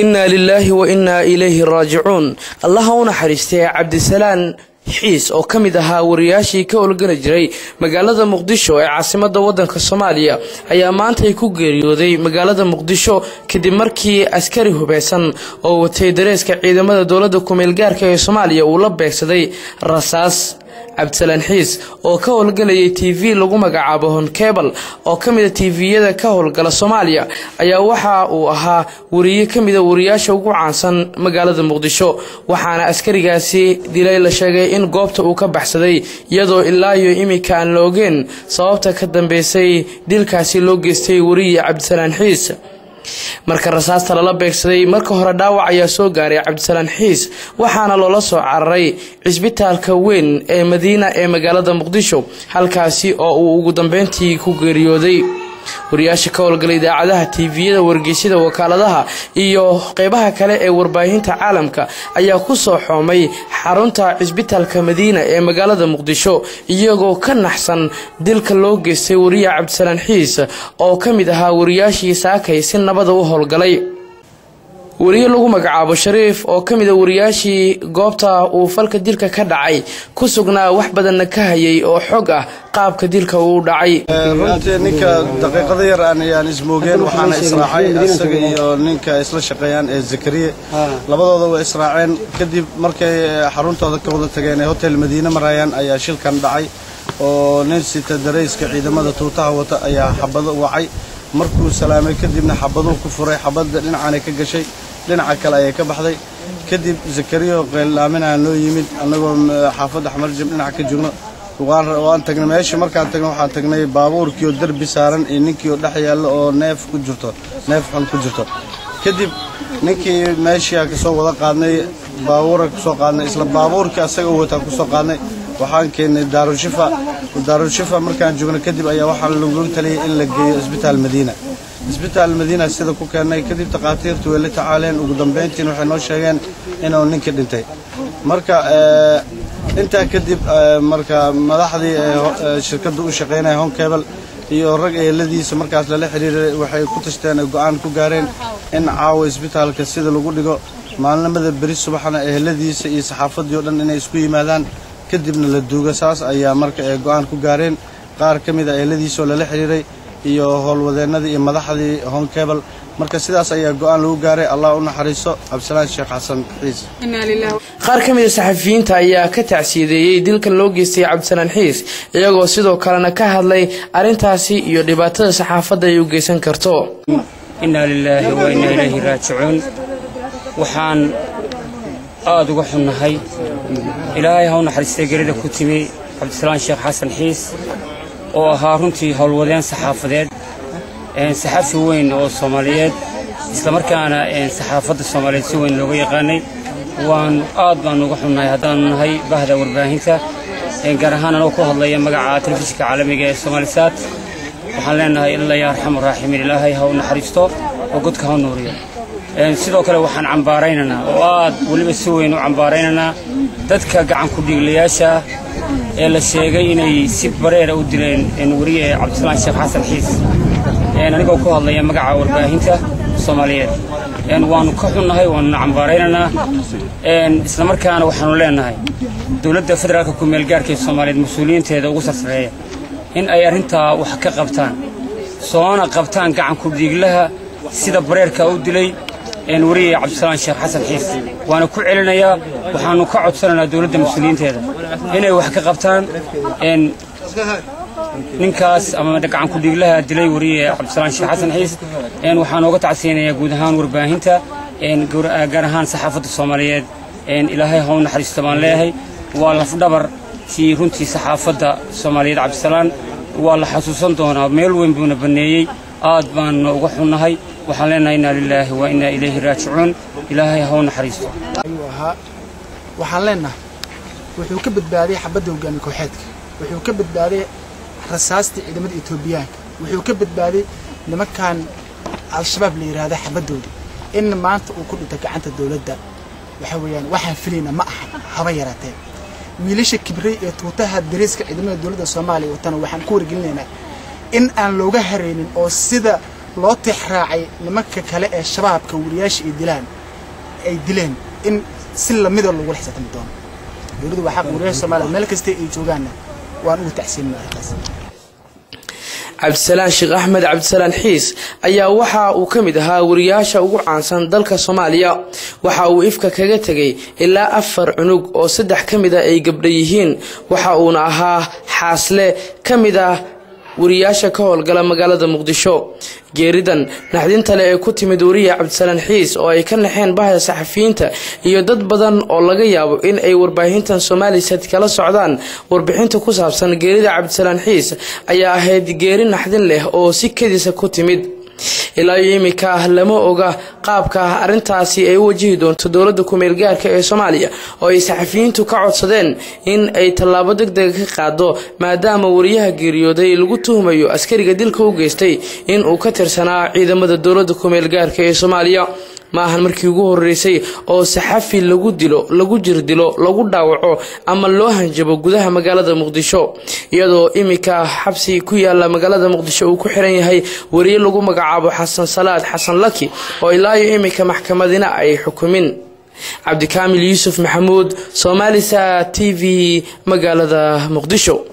Innaa lilaahi wa innaa ilayhi raajicuun. Allaha u naxariistay Cabdisalaan Xiis oo ka mid ahaa wariyaashii ka howlgeli jiray magaalada Muqdisho ee caasimada wadanka Soomaaliya ayaa maantay ku geeriyooday magaalada Muqdisho kadib markii askari hubeysan oo watay dareeska ciidamada dowladda kumeel gaarka ee Soomaaliya uu la beegsaday rasaas. Cabdisalaan Xiis oo ka howlgalayay TV lagu magacaabo Honkebel oo ka mid ah TV-yada ka howlgala Soomaaliya ayaa waxa uu ahaa wariye ka mid ah wariyaasha ugu caansan magaalada Muqdisho, waxaana askarigaasi dilay la sheegay in goobta uu ka baxsaday, iyadoo ilaa iyo iminka aan la ogeyn sababta ka dambeysay dilkaasi loo geystay wariye Cabdisalaan Xiis. Marka rasaasta lala beegsaday marka hore dhaawac ayaa soo gaaray Cabdisalaan Xiis, waxaana loola soo cararay cisbitaalka weyn ee Madiina ee magaalada Muqdisho, halkaasi oo uu ugu dambeyntii ku geeriyooday. Wariyaasha ka howlgalay idaacadaha, TV-yada, wargeysyada, wakaaladaha iyo qeybaha kale ee warbaahinta caalamka ayaa ku soo xoomay xarunta cisbitaalka Madiina ee magaalada Muqdisho, iyagoo ka naxsan dilka loo geystay wariye Cabdisalaan Xiis oo ka mid ahaa wariyaashii saakay si nabada u howlgalay. Wariye lagu magacaabo Shariif oo ka mid ah wariyaashii goobta uu falka dilka ka dhacay ku sugnaa wax badanna ka hayay oo xog ah qaabka dilka uu dhacay. Runtii ninka daqiiqada yar aan ismoogeen, waxaana israacay isaga iyo ninka isla shaqeeyaan ee Zakariye, labadooda way israaceen. Kadib markay xaruntooda ka wada tageen ee Hotel Madiine marayaan ayaa shilkan dhacay, oo nin sita darayska ciidamada tuutaha wata ayaa xabado wacay. Markuu salaamay kadibna xabaduu ku furay, xabadda dhinacaanay ka gashay, dhinaca kale ayay ka baxday. Kadib Zakariyo qeylaaminaa noo yimid annagoo xaafadda Xamarjab dhinaca ka joogno. Waan tagnay meesha. Markaan tagnay waxaan tagnay baabuurkiioo derbi saaran iyo ninkii oo dhex yaallo oo neef ku jirto, neef xun ku jirto. Kadib ninkii meeshii kasoo wada qaadnay, baabuura kusoo qaadnay, isla baabuurkii asaga u wataan kusoo qaadnay. Waxaan keennay Daarushifa. Daarushifa markaan joogno kadib ayaa waxaa lagu taliyay in la geeyo Isbitaal Madiina. Isbitaal Madiina sida ku keennay. Kadib takhaatiirtu way la tacaaleen, ugu dambeyntiina waxay noo sheegeen inuu ninkii dhintay. Marka intaa kadib marka madaxdii shirkadda u shaqaynaya Honkebel iyo rag eeladiisa markaas lala xiriiray waxay ku tashteen, go'aan ku gaareen in caawa isbitaalka sida lagu dhigo, maalinimada beri subaxna eheladiisa iyo saxaafaddii o dhan inay isku yimaadaan, kadibna la duugo. Saas ayaa marka ay go'aan ku gaareen qaar ka mid a eheladiisa oo lala xiriiray iyo howlwadeennadii iyo madaxdii Honkebel. Marka sidaas ayaa go'aan lagu gaaray. Allah u naxariiso Cabdisalaan Sheekh Xasan Xiis. Qaar ka mid a saxafiyiinta ayaa ka tacsiideeyey dilkan loo geystay Cabdisalaan Xiis, iyagoo sidoo kalena ka hadlay arrintaasi iyo dhibaatada saxaafadda ay u geysan karto. Innaa lilaahi wa innaa ilayhi raajicuun. Waxaan aada uga xunnahay, Ilaahay ha u naxariistay gerida ku timi Cabdisalaan Sheekh Xasan Xiis oo ahaa runtii howlwadeen saxaafadeed, saxafi weyn oo Soomaaliyeed, islamarkaana saxaafadda Soomaaliyeed si weyn looga yaqaanay. Waan aad baanu uga xunnahay haddaanu nahay bahda warbaahinta, gaar ahaan anoo ku hadlaya magaca telefishinka caalamiga ee Somaalisat. Waxaan leenahay illa yaa arxamu raaximiin, Ilaahay ha u naxariisto oo godka ha u nuuriyo. Sidoo kale waxaan cambaaraynaynaa oo aad weliba si weyn u cambaaraynaynaa dadka gacan ku dhiiglayaasha ee la sheegay inay si bareera u dileen wariye Cabdisalaan Sheekh Xasan Xiis. Anigoo ku hadlaya magaca warbaahinta Soomaaliyeed, waannu ka xunnahay, waanuna cambaaraynaynaa, islamarkaana waxaanu leenahay dowladda federaalka ku-meelgaarka ee Soomaaliyeed mas-uuliyiinteeda ugu sarsareeya in ay arrintaa wax ka qabtaan, soona qabtaan gacan ku dhiiglaha sida bareerka u dilay wariye Cabdisalaan Sheekh Xasan Xiis. Waana ku celinayaa, waxaanu ka codsanaynaa dowladda mas-uuliyiinteeda inay wax ka qabtaan ninkaas ama gacan ku dhiiglaha dilay wariye Cabdisalaan Sheekh Xasan Xiis. Waxaan ooga tacsiyanayaa guud ahaan warbaahinta, gaar ahaan saxaafadda Soomaaliyeed. Ilaahay ha u naxariisto baan leeyahay. Waa lafdhabar tii runtii saxaafadda Soomaaliyeed Cabdisalaan, waa la xasuusan doonaa, meel weyn buuna banneeyey. Aad baanuna uga xunnahay. Waxaan leenahay innaa lilaahi wa innaa ilayhi raajicuun, Ilaahay ha u naxariisto. Ayuu ahaa. Waxaan leenahay wuxuu ka badbaaday xabadda hogaamiye kooxeedka, wuxuu ka badbaaday rasaastii ciidamada Etoobiyaanka, wuxuu ka badbaaday nimankan Al-Shabaab la yidhaahda xabaddoodii. In maanta uu ku dhinto gacanta dowladda waxa weeyaan waxaan filayna ma aha haba yaraatee. Wiilasha kibray ee tuutaha dariiska ciidamada dowladda Soomaaliya watana waxaan ku wargelinaynaa in aan looga haraynin oo sida Loo tix raacay nimanka kale ee Shabaabka wariyaasha ay dilaan ay dileen in si lamida lagula xisaabtami doono. Dowladdu waa xaq. Wariyaasha Soomaaliya meel kasta ay joogaanna waan ugu tacsiinaa arrintaas. Cabdisalaan Sheekh Axmed, Cabdisalaan Xiis, ayaa waxa uu ka mid ahaa wariyaasha ugu caansan dalka Soomaaliya. Waxa uu ifka kaga tegay ilaa 4 cunug oo 3 ka mid ah ay gabdha yihiin. Waxa uuna ahaa xaasle ka mid ah wariyaasha ka howlgala magaalada Muqdisho. Geeridan naxdinta leh ee ku timid wariya Cabdisalaan Xiis oo ay ka naxeen bahda saxafiyiinta iyo dad badan oo laga yaabo in ay warbaahintan Somalisat kala socdaan warbixinta ku saabsan geerida Cabdisalaan Xiis ayaa ahayd geeri naxdin leh oo si kedisa ku timid. Ilaa iyo imika lama oga qaabka arrintaasi ay u wajihi doonto dowladda kumeel gaarka ee Soomaaliya, oo ay saxafiyiintu ka codsadeen in ay tallaabo deg dega ka qaado, maadaama wariyaha geeriyooday lagu tuhmayo askariga dilka u geystay in uu ka tirsanaa ciidamada dowladda kumeel gaarka ee Soomaaliya. Ma ahan markii ugu horeysay oo saxafi lagu dilo, lagu jirdilo, lagu dhaawaco ama loo hanjabo gudaha magaalada Muqdisho, iyadoo imika xabsi ku yaala magaalada Muqdisho uu ku xiran yahay wariye lagu magacaabo Xasan Salaad Xasan Laki, oo ilaa iyo imika maxkamadina ay xukumin. Cabdikaamil Yuusuf Maxamuud, Somalisa TV, magaalada Muqdisho.